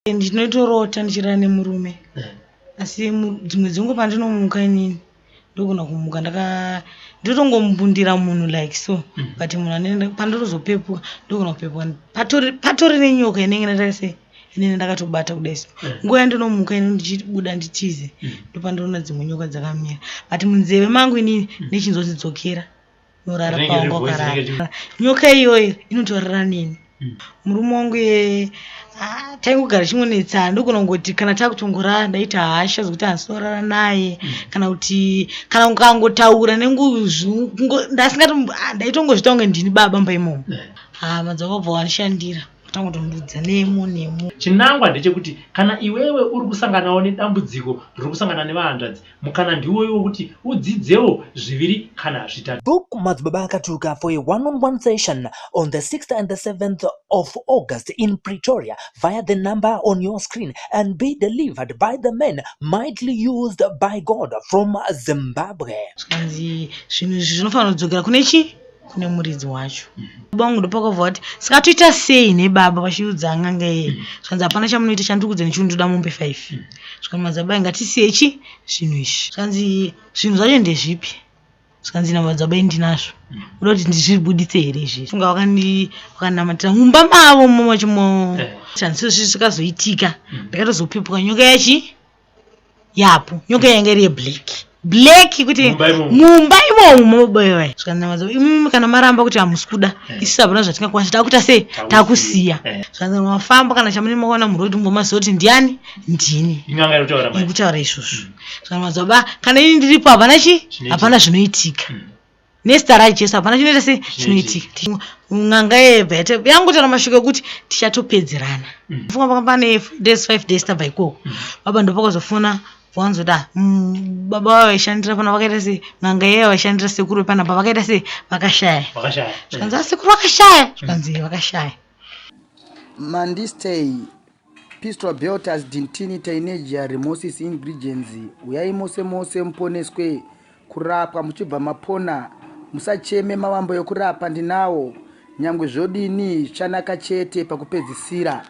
Ndinotorota ndichirara nemurume asi dzimwe dzenguva pandinomuka inini ndogona kumuka ndaka ndotongombundira munhu like so but munhu anenge pandotozopepuka ndogona kupepuka patori patori nenyoka inenge ndakaita sei inenge ndakatobata kudai so nguva yandinomuka ini ndichibuda nditize ndopandinoona dzimwe nyoka dzakamira but munzeve mangu inini ndichinzwa kuti dzokera norara Rinenge pawanga riri voice wakarara rinenge nyoka iyoyo inotorara neni Mm. murume wangu ye ah, taingogara chingonetsana ndogona kungoti kana takutongorara ndaita hasha dzekuti handisorara naye kana kuti kana ukangotaura nenguzi ndaitongozvita kunge ndini baba mumba imomo hama dzakabva wandishandira kutanga kutondudza nemo nemo Chinangwa ndechekuti kana iwewe uri kusanganawo nedambudziko riri kusangana nevahanzvadzi, mukana ndiwoyo wekuti udzidzewo zviviri kana zvitatu. Book Madzibaba Akatuka for a one-on-one session on the 6th and the 7th of August in Pretoria via the number on your screen and be delivered by the man mightily used by God from Zimbabwe. Zvikanzi zvinhu izvi zvinofanira kudzokera kune chi kune muridzi wacho. Baba vangu ndopakabva vati saka toita sei nebaba vachiudza n'anga iye. Zvikanzi hapana chamunoita chandiri kuudza nechii ndoda mombe 5. Zvikanzi madzibaba ngatisiye chi zvinhu izvi. Zvikanzi zvinhu zvacho ndezvipi? Zvikanzi namadzibaba ndinazvo. Unoda kuti ndizvibuditse here izvi? Funga vakandi vakanamatira mumba mavo momo chimo. Zvikanzi zvakazoitika ndakatozopepuka nyoka yachi yapo nyoka yanga iri yeblack black kuti Mumba imomo. mumba imomo mobaiwa zvikanzi imimi kana maramba kuti hamusi kuda isusu hapana zvatingakwanisa takuita sei takusiya zvikanzi mafamba kana chamune mawana muroad mbomaziva kuti ndiani ndini In'anga iri kutaura manje. ikutaura izvozvo zvikanzi madzibaba kana ini ndiripo hapana chi Chinoitika. hapana zvinoitika nezita raJesu hapana chinoita sei chinoitika. N'anga yebva yati yangotaura mashoko ekuti tichatopedzerana. Funga panga pane days 5 days tabva ikoko. Baba ndopakazofona wanzoda baba vavo vaishandira pana vakaita sei n'anga iya vaishandira sekuru vepanapa vakaita sei vakashaya. Vakashaya. Zvikanzi "Ah, sekuru vakashaya. Zvikanzi "Eh, vakashaya. Mandistay, Pistol Belters, Dintini, Taineja, Remosis Ingredients, uyai mose mose muponeswe kurapwa muchibva mapona musacheme mavambo ekurapa ndinawo nyangwe zvodini zvichanaka chete pakupedzisira.